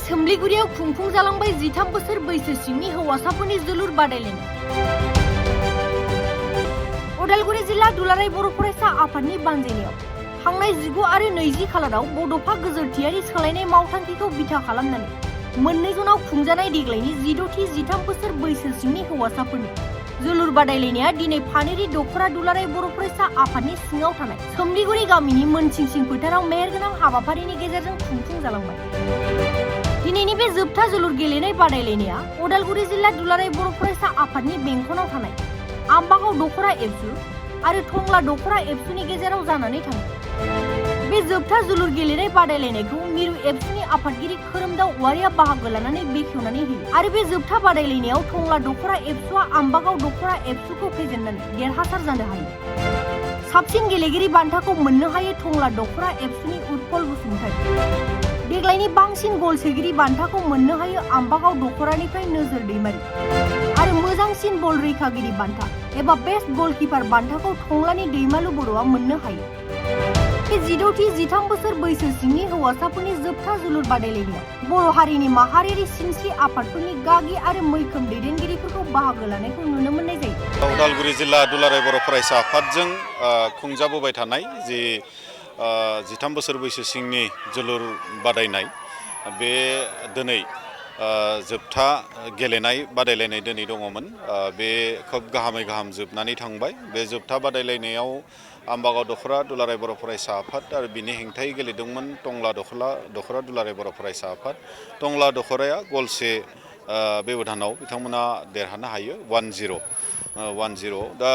सोमलिगुरियाव खुंफुं जालांबाय 13 बोसोर बैसो सिंनि हौवासाफोरनि जोलुर बादायलायनाय। उदालगुरि जिल्ला दुलाराय बर' फरायसा आफादनि बानजायनायाव थांनाय 19 आरो 20 खालाराव बड'फा गोजोरथियारि सोलायनाय मावथांखिखौ बिथा खालामनानै मोननै जनाव खुंजानाय देग्लायनि 16थि 13 बोसोर बैसो सिंनि हौवासाफोरनि जोलुर बादायलायनाया दिनै फानेरि दखरा दुलाराय बर' फरायसा आफादनि सिङाव थानाय सोमलिगुरि गामिनि मोनसिंसिं फोथाराव मेहेरगोनां हाबाफारिनि गेजेरजों खुंफुं जालांबाय। दिनैनि बे जोबथा जोलुर गेलेनाय बादायलायनाया उदालगुरि जिल्ला दुलाराय बर' फरायसा आफादनि बेंखनाव थानाय आम्बागाव दखरा एबसु आरो टंला दखरा एबसुनि गेजेराव जानानै थाङो। बे जोबथा जोलुर गेलेनाय बादायलायनायखौ मिरु एबसुनि आफादगिरि खोरोमदाव औवारिया बाहागो लानानै बेखेवनानै होयो आरो बे जोबथा बादायलायनायाव टंला दखरा एबसुआ आम्बागाव दखरा एबसुखौ फेजेननानै देरहासार जानो हायो। साबसिन गेलेगिरि बान्थाखौ मोननो हायो टंला दखरा एबसुनि उत्पल बसुमतारी। देग्लायनि बांसिन गल सोगिरि बान्थाखौ मोननो हायो आम्बागाव दखरानिफ्राय नोजोर दैमारि आरो मोजांसिन बल रैखागिरि बान्था एबा बेस्ट गलकीपार बान्थाखौ टंलानि दैमालु बर'आ मोननो हायो। बे 16थि 13 बोसोर बैसो सिंनि हौवासाफोरनि जोबथा जोलुर बादायलायनायाव बर' हारिनि माहारियारि सिनस्रि आफादफोरनि गागि आरो मैखोम दैदेनगिरिफोरखौ बाहागो लानायखौ नुनो मोननाय जायो। उदालगुरि जिल्ला दुलाराय बर' फरायसा आफादजों खुंजाबोबाय थानाय जि 13 बोसोर बैसो सिंनि जोलुर बादायनाय बे दिनै जोबथा गेलेनाय बादायलायनाय दिनै दङमोन। बे खोब गाहामै गाहाम जोबनानै थांबाय। बे जोबथा बादायलायनायाव आम्बागाव दखरा दुलाराय बर' फरायसा आफाद आरो बिनि हेंथायै गेलेदोंमोन टंला दखरा दुलाराय बर' फरायसा आफाद। टंला दखराया गलसे बेबधानाव बिथांमोना देरहानो हायो 1-0 दा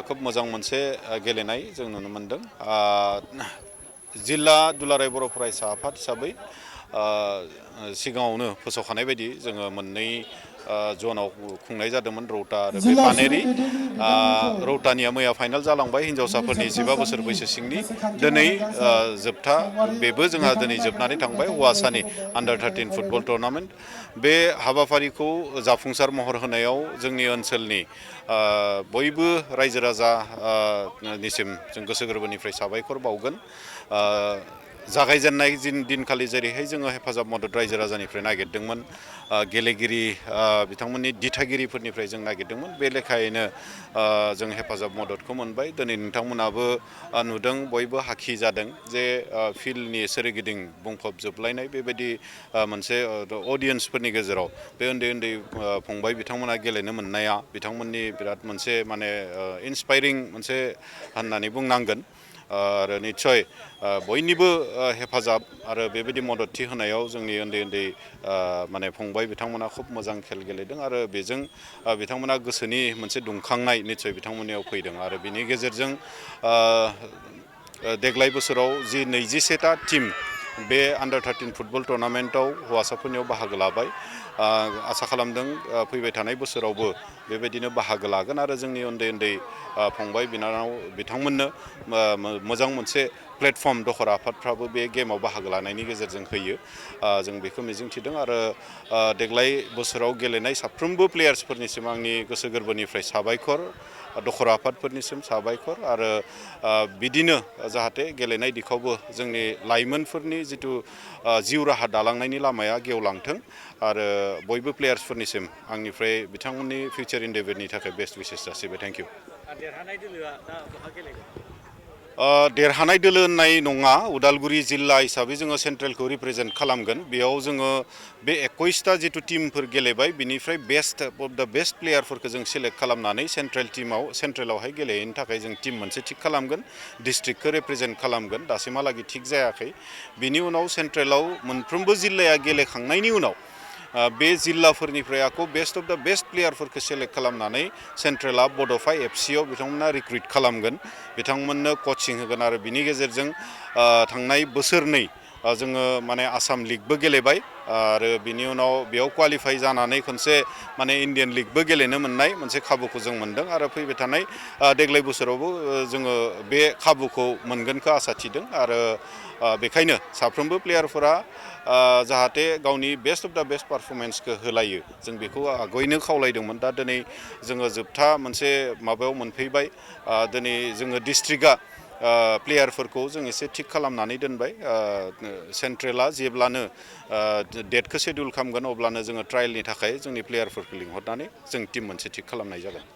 खोब मोजां मोनसे गेलेनाय जों नुनो मोनदों। जिल्ला दुलाराय बर' फरायसा आफाद हिसाबै सिगाङावनो फोसावखानाय बायदि जोङो मोननै जनाव खुंनाय जादोंमोन रौता आरो बे पानेरि। रौतानिया मैया फाइनाल जालांबाय हिन्जावसाफोरनि 15 बोसोर बैसो सिंनि। दिनै जोबथा बेबो जोंहा दिनै जोबनानै थांबाय हौवासानि अंडर-13 फुटबल टुर्नामेन्ट। बे हाबाफारिखौ जाफुंसार महर होनायाव जोंनि ओनसोलनि बयबो रायजो राजानिसिम जों गोसो गोरबोनिफ्राय साबायखर बावगोन। जागायजेननाय दिनखालि जेरैहाय जोङो हेफाजाब मदद रायजो राजानिफ्राय नागिरदोंमोन, गेलेगिरि बिथांमोननि दिथागिरिफोरनिफ्राय जों नागिरदोंमोन, बे लेखायैनो जों हेफाजाब मददखौ मोनबाय। दिनै नोंथांमोनाबो नुदों बयबो हाखि जादों जे फिल्डनि सोरगिदिं बुंफबजोबलायनाय बेबायदि मोनसे अडियन्सफोरनि गेजेराव बे उन्दै उन्दै फंबाय बिथांमोना गेलेनो मोननाया बिथांमोननि बिराद मोनसे माने इन्सपायरिं मोनसे होननानै बुंनांगोन। आरो निस्सय बयनिबो हेफाजाब आरो बेबायदि मददथि होनायाव जोंनि उन्दै उन्दै माने फंबाय बिथांमोना खुब मोजां खेल गेलेदों आरो बेजों बिथांमोना गोसोनि मोनसे दुंखांनाय निस्सय बिथांमोननियाव फैदों आरो बिनि गेजेरजों देग्लाय बोसोराव जि 21टा टीम बे अंडर-13 फुटबल टुर्नामेन्टआव हौवासाफोरनियाव बाहागो लाबाय। आसा खालामदों फैबाय थानाय बोसोरावबो बेबायदिनो बाहागो लागोन आरो जोंनि उन्दै उन्दै फंबाय बिनानाव बिथांमोननो मोजां मोनसे प्लेटफर्म दखरा आफादफ्राबो बे गेमाव बाहागो लानायनि गेजेरजों होयो। जों बेखौ मिजिंथिदों आरो देग्लाय बोसोराव गेलेनाय साफ्रोमबो प्लेयार्सफोरनिसिम आंनि गोसो गोरबोनिफ्राय साबायखर, दखरा आफादफोरनिसिम साबायखर आरो बिदिनो जाहाथे गेलेनाय दिखावबो जोंनि लाइमोनफोरनि जिथु जिउ राहा दालांनायनि लामाया गेवलांथों आरो बयबो प्लेयार्सफोरनिसिम आंनिफ्राय बिथांमोननि फिउचार इन्डेभरनि थाखाय बेस्ट विशेस जासिबाय। Thank you. देरहानाय दोलोआ दा बहा गेलेगोन? देरहानाय दोलो होननाय नङा, उदालगुरि जिल्ला हिसाबै जोङो सेन्ट्रेलखौ रिप्रेजेन्ट खालामगोन। बेयाव जोङो बे 21टा जिथु टीमफोर गेलेबाय बिनिफ्राय बेस्ट अफ द बेस्ट प्लेयारफोरखौ जों सेलेक्ट खालामनानै सेन्ट्रेलावहाय गेलेनो थाखाय जों टीम मोनसे थिक खालामगोन, डिस्ट्रिक्टखौ रिप्रेजेन्ट खालामगोन। दासिमहालागै थिक जायाखै। बिनि उनाव सेन्ट्रेलाव मोनफ्रोमबो जिल्लाया गेलेखांनायनि उनाव बे जिल्लाफोरनिफ्राय आक' बेस्ट अफ द बेस्ट प्लेयारफोरखौ सेलेक्ट खालामनानै सेन्ट्रेला बड'फा एफसिआव बिथांमोना रिक्रुइट खालामगोन, बिथांमोननो कचिं होगोन आरो बिनि गेजेरजों थांनाय बोसोरनै जोङो माने आसाम लिगबो गेलेबाय आरो बिनि उनाव बेयाव क्वालिफाइ जानानै खनसे माने इन्डियान लिगबो गेलेनो मोननाय मोनसे खाबुखौ जों मोनदों आरो फैबाय थानाय देग्लाय बोसोरावबो जोङो बे खाबुखौ मोनगोनखौ आसा थिदों आरो बेखायनो साफ्रोमबो प्लेयारफोरा जाहाथे गावनि बेस्ट अफ द बेस्ट पारफरमेन्सखौ होलायो जों बेखौ आगयनो खावलायदोंमोन। दा दिनै जोङो जोबथा मोनसे माबायाव मोनफैबाय। दिनै जोङो डिस्ट्रिक्टआ प्लेयारफोरखौ जों एसे थिग खालामनानै दोनबाय सेन्ट्रेला जेब्लानो डेटखौ शेड्युल खालामगोन अब्लानो जोङो ट्रायलनि थाखाय जोंनि प्लेयारफोरखौ लिंहरनानै जों टिम मोनसे थिग खालामनाय जागोन